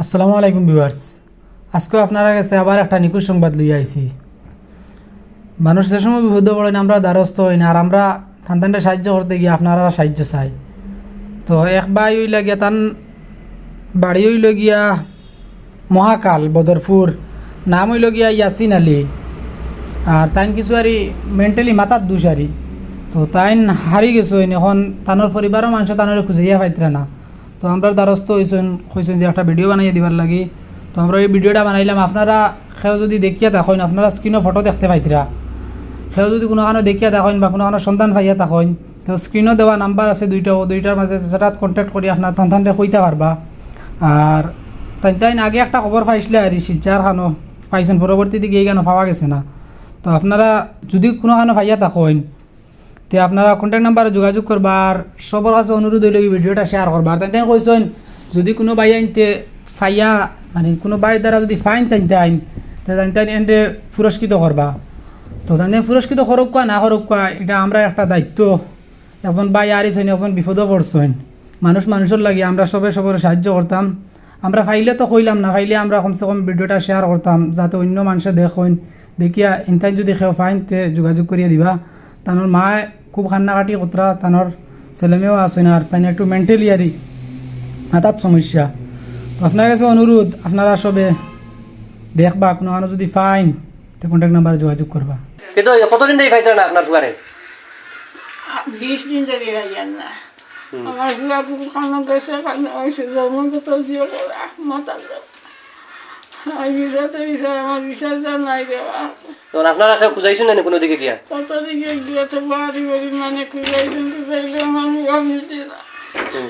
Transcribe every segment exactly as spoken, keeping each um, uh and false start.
আসসালামু আলাইকুম ভিউয়ার্স, আজকেও আপনারার গেছে আবার একটা নিখোঁজ সংবাদ লইয়া আইছি। মানুষ যে সময় বিপদো পড়ইন, আমরার দ্বারস্থ অইন, আর আমরা তান তানরে সাহায্য করতে গিয়া আপনারার সাহায্য চাই। তো এক ভাই অইলা গিয়া, তান বাড়ি অইলো গিয়া মহাকাল বদরপুর, নাম অইলো গিয়া ইয়াসিন আলী, আর তাইন কিছু আরি মেন্টালি মাথার দুষ আরি। তো তাইন হারি গেছইন, এখন তানর পরিবারর মানষে তানরে খুঁজাইয়া পাইতরা না। তো আমরার দ্বারস্থ অইছইন, কইছইন যে একটা ভিডিও বানাইয়া দিবার লাগি। তো আমরা এই ভিডিওটা বানাইলাম, আপনারা কেউ যদি দেখিয়া থাকইন, আপনারা স্ক্রিনো ফটো দেখতে পাইতরা। কেউ যদি কুনুখানো দেখিয়া থাকইন বা কুনুখানো সন্ধান পাইয়া থাকইন, তো স্ক্রিনো দেওয়া নাম্বার আছে দুইটা, অউ দুইটার মাঝে যেটাত কন্ট্যাক্ট করি আপনারা তান তানরে কইতা পারবা। আর তাইন তাইন আগে একটা খবর পাইছলা আরি শিলচর খানো পাইছইন, পরবর্তীতে গিয়া ইখানো পাওয়া গেছে না। তো আপনারা যদি কুনুখানো পাইয়া থাকইন, তে আপনারা কন্ট্যাক্ট নাম্বারো যোগাযোগ করবা। আর সবর কাছে অনুরোধ অইলো কি ভিডিওটা শেয়ার করবা। আর তাইন তাইন কইছইন যদি কুনু ভাইয়াইন্তে পাইয়া, মানে কুনু ভাইর দ্বারা যদি পাইন তাইন তাইন, তে তাইন তাইন এনরে পুরস্কৃত করবা। তো তাইন তাইন পুরস্কৃত করউক্কা না করউক্কা, ইটা আমরার একটা দায়িত্ব। একজন ভাই হারিছইন, একজন বিপদো পড়ছইন, মানুষ মানুষর লাগি আমরা সবে সবরে সাহায্য করতাম। আমরা পাইলে তো কইলাম, না পাইলে আমরা কমসে কম ভিডিওটা শেয়ার করতাম, যাতে অইন্য মানষে দেখইন, দেখিয়া ইনতাইন যদি কেউ পাইন তে যোগাযোগ করিয়া দিবা। তানর মায় খুব কান্নাকাটি করতরা, তানর ছেলেমেয়েও আছইন, আর তাইন একটু মেন্টালি আরি মাথাত সমস্যা। তো আপনারার গেছে অনুরোধ, আপনারা সবে দেখবা, কুনুখানো যদি পাইন তে কন্ট্যাক্ট নাম্বারো যোগাযোগ করবা। কিন্তু এই কতদিন ধরি পাইতরা না আপনার ফুয়ারে? বিশ দিন ধরি পাইয়ার না। হুম। আমার ফুয়া খুব কানো গেছে, কানো অইছে, জন্মগত জিও করে, আহ, মাথা গেল। আর ভিসাতে ভিসা, আমার ভিসা যা নাই রে বাবা। তখন আপনারা কেউ খুঁজাইছইন না নি কুনু দিকে গিয়া? কত দিকে গিয়া তো বাড়ি বাড়ি মানে খুঁজাইছইন, খুঁজাইলে আমার ফুয়া মিলছে না। হুম।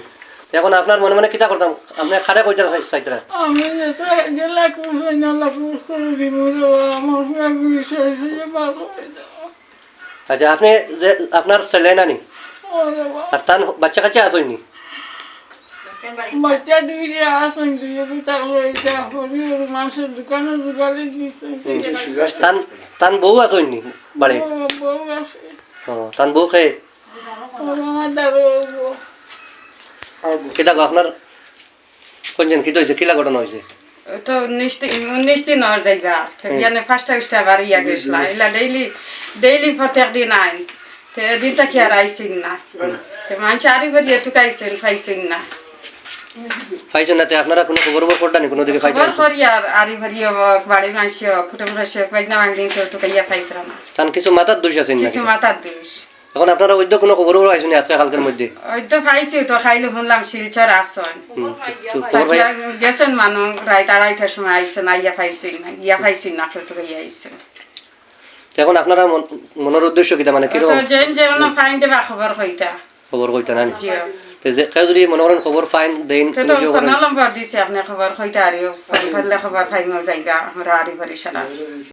এখন আপনার মনে মনে কিতা করতাম? আপনে কারে কইতা চাই-, চাইতরা? আমি যেটা গেলা খুঁজ অই না, খুঁজ করে দিব রে বাবা, আমার ফুয়া খুঁজ অইছে যে বাস অই যাবো। আচ্ছা, আপনে যে, আপনার ছেলে নানি? ও রে বাবা। আর তান বাচ্চা কাচ্চা আছইন নি? বাচ্চা দুইটা আছইন, দুইটা তো তার রয়েছে, হরি হরি মাংসের দোকানে দোকানে দিছে। হুম। তান, তান বউ আছইন নি বাড়ি? বউ, বউ আছে। ও, তান বউ কে? ও আমার দাদা বউ। কিতা গো, আপনার কোন জন, কিতা অইছে, কিলা ঘটনা অইছে? ওই তো উনিশ দিন, উনিশ দিন অর যাইবা। তে হুম। বিয়ানে পাঁচটা উইচটা বাড়িয়া গেছলা। ইলা ডেইলি, ডেইলি প্রত্যেক দিন আইন। তে এদিন থাকি আর আইছইন না। হুম। তে মানষে আড়ি ভরিয়া তুকাইছইন, পাইছইন না। পাইছইন না, তে আপনারা কুনু খবর খবর করতা নি, কুনু দিকে পাইতা খবর নি? করি আর আড়ি ভরিয়া হোক, বাড়ির মানষে হোক, কুটুম মানষে হোক, বাইগনা মাগনি তো তুকাইয়া পাইতরা না। তান কিছু মাথার দুষ আছে নাকি? কিছু মাথার দুষ। এখন আপনারা অইদ্য কুনু খবর খবর পাইছইন নি আজকে কালকের মধ্যে? অইদ্য পাইছি তো, কাইল হুনলাম শিলচর আছইন। হুম, তো, তো খবর পাই- গেছইন মানু রাইত আড়াইটার সময় আইছইন, আইয়া পাইছইন না, গিয়া পাইছইন না, কত গিয়া আইছইন। তো এখন আপনারা মন-, মনর উদ্দেশ্য কিতা, মানে কিরকম? তো যেন যেন পাইন দেবা খবর কইতা। খবর কইতা না নি? জি। তো যে কেউ যদি মনে করেন খবর পাইন দেইন, তো, তো কোনো ইয়ে করেন। ফোন নম্বর দিছে, আপনে খবর কইতা আরিও, ফোন করলে খবর পাইমু যাইবা, আমরা আরি ভরি সারা।